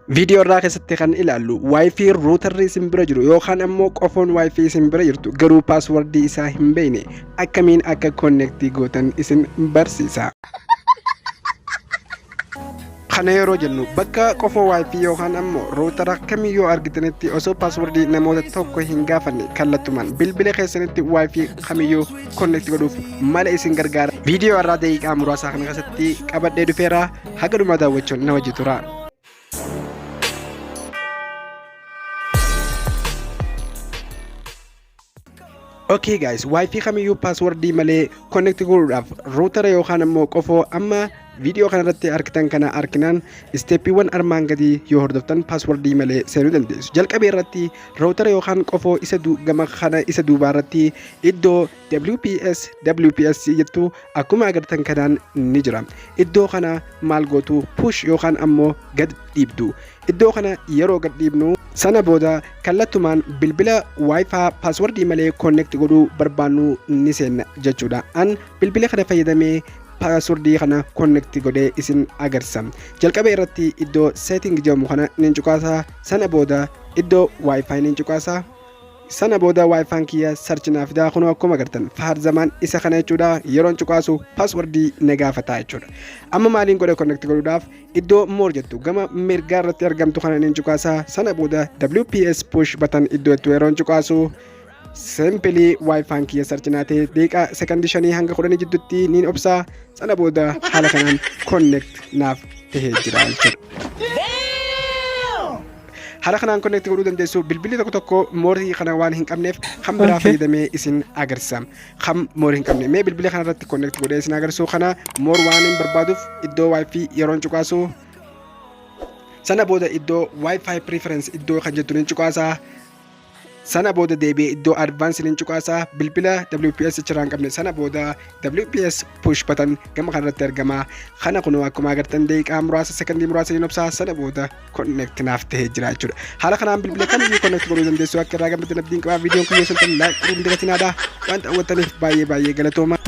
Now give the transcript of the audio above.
Viidiyoo irraa keessatti kan ilaallu WiFi routerri isin bira jiru yookaan ammoo qofoon WiFi isin bira jirtu garuu passwordii isaa hin beekne akkamiin akka connect gootan isin barsiisa. Kana yeroo jennu bakka qofoo WiFi yookaan ammoo routera kamiyyuu argitanitti osoo passwordii namoota tokko hin gaafanne kallattumaan bilbila keessanitti WiFi kamiyyuu connect godhuuf mala isin gargaara. Viidiyoo irraa daqiiqaa muraasaa kana keessatti qabadhee dhufeera, haga dhumaa daawwachuun na wajji tura. Okay guys, WiFi kamiyyuu passwordii malee connect godhuudhaaf routera yookaan ammoo qofoo amma viidiyoo kanarratti argitan kana arginaan steppiiwwan armaan gadii yoo hordoftan passwordii malee seenuu dandeessu. Jalqabee irratti routera yookaan qofoo isa gama kana isa duubaa irratti iddoo WPS WPS jettu akkuma agartan kanaan ni jira. Iddoo kana maal gootu? Push yookaan ammoo gad dhiibdu. Iddoo kana yeroo gad dhiibnu sana booda kallattumaan bilbila WiFi passwordii malee connect godhuu barbaannu ni seenna jechuudha. An bilbila kana fayyadamee passwordii kana connect godhee isin agarsiisa. Jalqaba irratti iddoo setting jedhamu kana nin cuqaasa, sana booda iddoo WiFi nin cuqaasa. Sana booda WiFi'n kiyya search naaf fidaa, kunoo akkuma agartan Faarzamaan isa kana jechuudha. Yeroon cuqaasu passwordii na gaafataa jechuudha. Amma maaliin godhe? Connect godhuudhaaf iddoo more jettu gama mirgaa irratti argamtu kana nin cuqaasa. Sana booda WPS push button iddoo itti yeroon cuqaasu simply WiFi'n kiyya search naa ta'e. Daqiiqaa sekondii 5 hanga 10 jidduutti niin obsaa, sana booda haala kanaan connect naaf tahee jira jechuudha. Haala kanaan connect godhuu dandeessu. Bilbilli tokko tokko moreii kana waan hin qabneef kan biraa fayyadamee isin agarsiisa. Kan moreii hin qabne mee bilbila kana irratti connect godhee isin agarsiisu. Kana more waan hin barbaaduuf iddoo WiFi yeroon cuqaasu, sana booda iddoo WiFi preference iddoo kan jettu ni cuqaasa. Sana booda deebi'ee iddoo advance ni cuqaasa, bilbila WPS achirraa hin qabne. Sana booda WPS push button gama kanarratti argama. Kana kunoo akkuma agartan daqiiqaa muraasa, sekondii muraasa ni obsaa, sana booda connect naaf tahee jira jechuudha. Haala kanaan bilbila kamiyyuu connect godhuu dandeessu. Akka irraa gammaddan abdiin qabaa. Viidiyoon kun yoo isin like godhuu hin dagatinaadha. Waan daawwattaniif baay'ee baay'ee galatooma.